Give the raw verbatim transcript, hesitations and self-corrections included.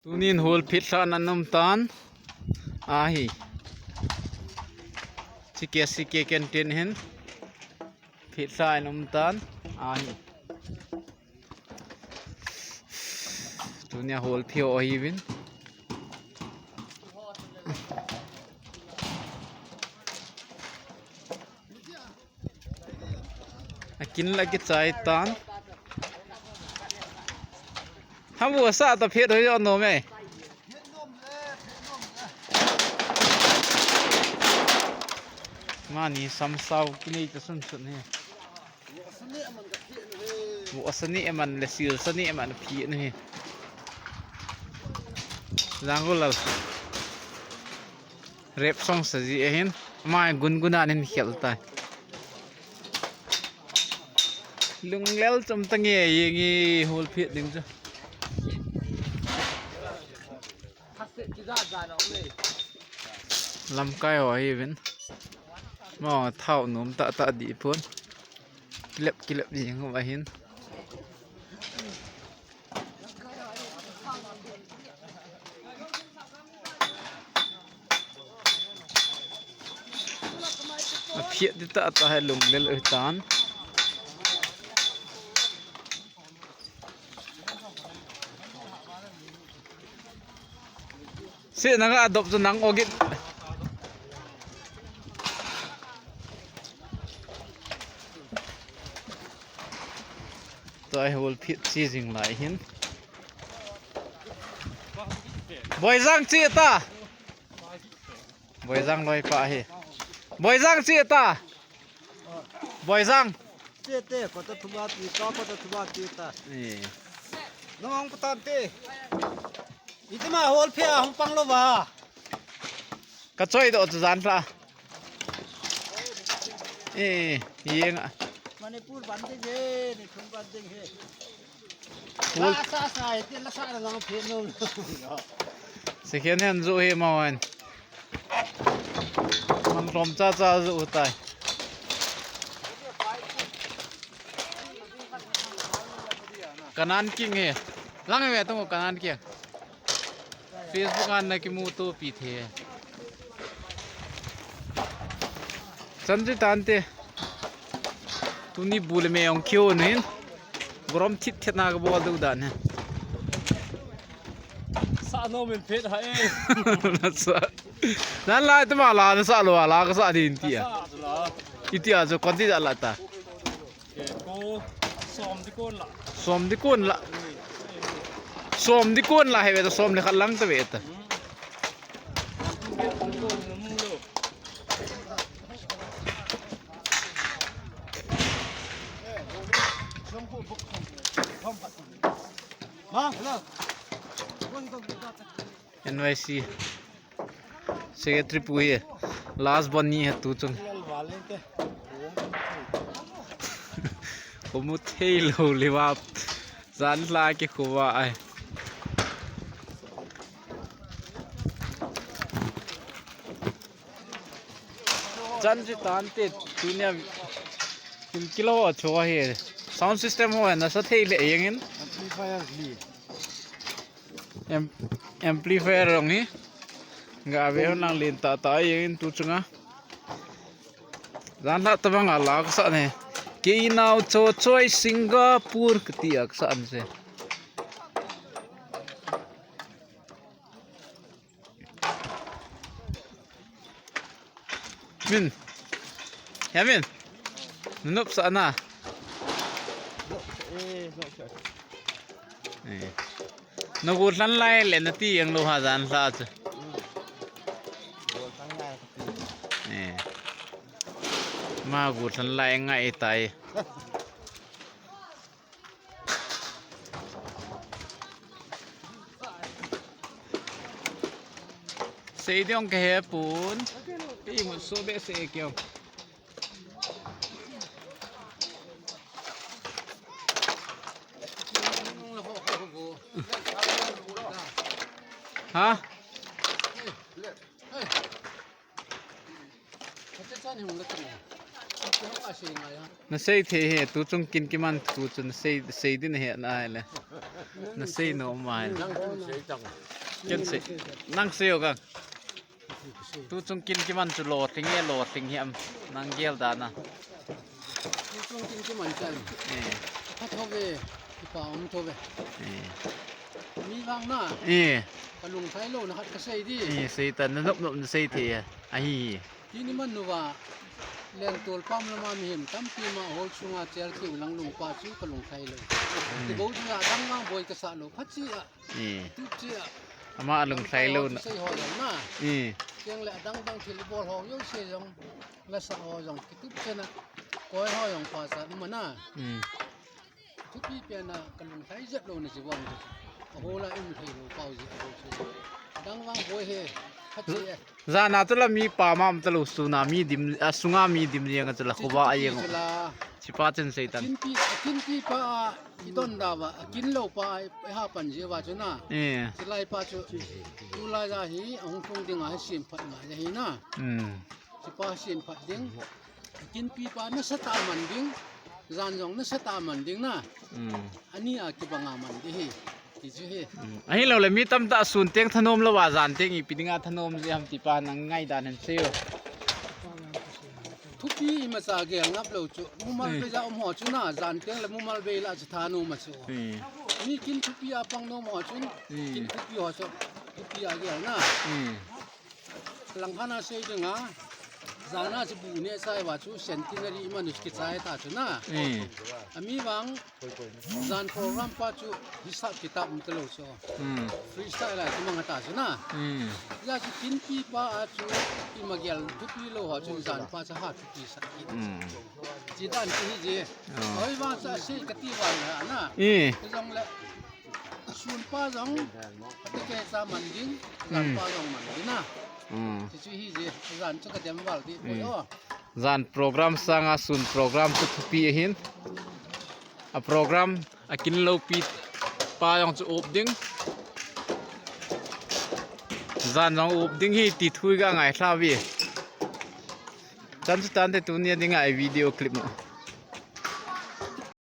Tunin hol phit lhah nan um tan ahi. Chike sike ken tin hin phit lhah in um tan ahi. Tunia hol phio ahi vin. Akin la kichai tan. Hamu sa ta phet hoi jo nom e. Mani samsau kinei ta sun sun he. Vo sani eman le sil sani eman phi nu he. Jangulal. Rap song sa ji ahin. Mai gungun anin khel tai. Lunglel chom ta nge yeng i hol phit ding chu. Lamkai ho hi vin. Mo thau nom ta ta di pon. Kilep kilep jing ho ahin. Aphiat di ta ta hai lunglel u tan. Se nang adop chu nang ogit. Tua hol phit chi jing lai hin. Boijang chi ta. Boijang loi pa hi. Boijang chi ta. Boijang. Chi te, ko ta thuba ti, ko, ko ta thuba ti ta. Eh. Nong ko ta te. Iti ma hol phia hung pang lo ba. Ka choi do chu jan hla. Eh, yeng a. Manipur ban ding he, ni thum ban ding he. Hol. La sa sa, iti la sa la ngang phe no. Second hand jo he ma wan. Man rom cha cha jo tai. Kanan king he. Lang he tu kanan king. Facebook an na kimu to pi the. Chan chu tan te. Tuni bu le me ong kio nin. Grom thit thit na ka bol du dan he. Sa no min phet ha e. Na sa. Nan lai tu ma la na sa lo la ka sa din ti a. Sa la. Iti a jo kon ti da la ta. Ko som di kon la. Som di kon la. Som di kon la he ve ta som le khat lang ta ve ta. N Y C. Secretary pu hi last bon ni ha tu chung. Ko mu thei lo le va. Jan la ke ko va ai. Chan chu tan te tunia kim kilo a cho hi. Sound system ho na sa thei le yeng in. Amplifier li. Am-, amplifier rong hi. Ga ve ho nang len ta ta yeng in tu chunga. Jan la ta bang a la ka sa ne. Kei nau cho choi Singapore ka ti a ka sa an se. Min. Ya Min. Nunup sa na. Eh. Nagu hlan lai le na ti ang lo ha jan hla chu. Eh. Ma gu hlan lai ngai tai. Sei diong ka he pun. Ei mo so be se kyo. Ha? Nasei thei hi, tuchung kin kiman thu chu nasei, sei din ahi na ahile. Nasei nom ahi. Ken sei. Nang sei o kang. Tuchung kin kiman chu lolhing e, lolhing hi am nang gel dan a. Tuchung kin kiman chan. Eh. Pha thou ve, kipa um thou ve. Eh. Mi vang na. Eh. Ka lunglhai louna khat kasei di. Eh, sei ta, nanop nop nasei thei e. Ahi. Tuni man uva, Lentol pam lama mihem tampi ma hol sunga chel kiu lang lungpa chu ka lunglhai lou. Hmm. Kibol dinga adang vang boi kasah lou. Phachi a. Hmm. Tup chi a. Ama alunglhai louna. Sei ho jong na. Hmm. Cheng le adang dang thil bol ho jouse jong. Lasa ho jong. Kitup chena. Koi ho jong pasa nu mana. Hmm. Thupi pen a ka lunglhai jep louna chi vang. Ahol a um thei lou pau ji a bol chu. Adang vang boi he. Phachi e. Jan a chu la mi pam a um talou, sun a mi dim, a sunga mi dim jeng a chu la khuva a jeng. Chi la. Chipa chen sei tan. Kinpi, kinpi pa a i don da va, a kin lou pa a i ha pan ji va chu na. Eh. Chilai pa chu. Tulai ja hi, ahung tung ding a hi sim phat ngai ja hi na. Hmm. Chipa sim phat ding. Kinpi pa nasatah a man ding, jan jong nasatah a man ding na. Hmm. Ani a kibang a man ding hi. Ti chu hi. Hmm. Ahilou le mi tamtah sun teng thanom lou a jan teng ipi dinga thanom ji ham ti pa nang ngaidan hin sei o. Thupi imacha gel ngap lou chu. Mumal, hmm, bei ja um ho chu na, jan teng le mumal bei la chu thanom a chu. Hmm. Mi kin thupi a pang nom ho chu. Hmm. Kin thupi ho chu. Thupi a gel na. Hmm. Langkhat a sei ding a, jan a chu bu neh chai va chu centenary manus kichai ta chu na. Eh. Ami vang, jan program pa chu hisab kitab um talou chu. Hmm. Freestyle a chu mang ta chu na. Hmm. Ja chu kinpi pa a chu ima gel thupi lou ho chu jan pa chu ha thupi sa ki. Hmm. Chi dan chu hi ji. Oh. Hoi vang sa sei kati vang na. Eh. Jong le. Sun pa jong, kei cha man ding, jan pa jong man ding na. Hmm. Chu chu hi ji, jan chu ka dem val di, hmm, o. Jan program sanga sun program chu thupi ahin. A program, a kin lou pi pa jong chu up ding. Jan jong up ding hi ti thu i ga ngaithla uve. Chan chu tante tunia dinga i video clip mo.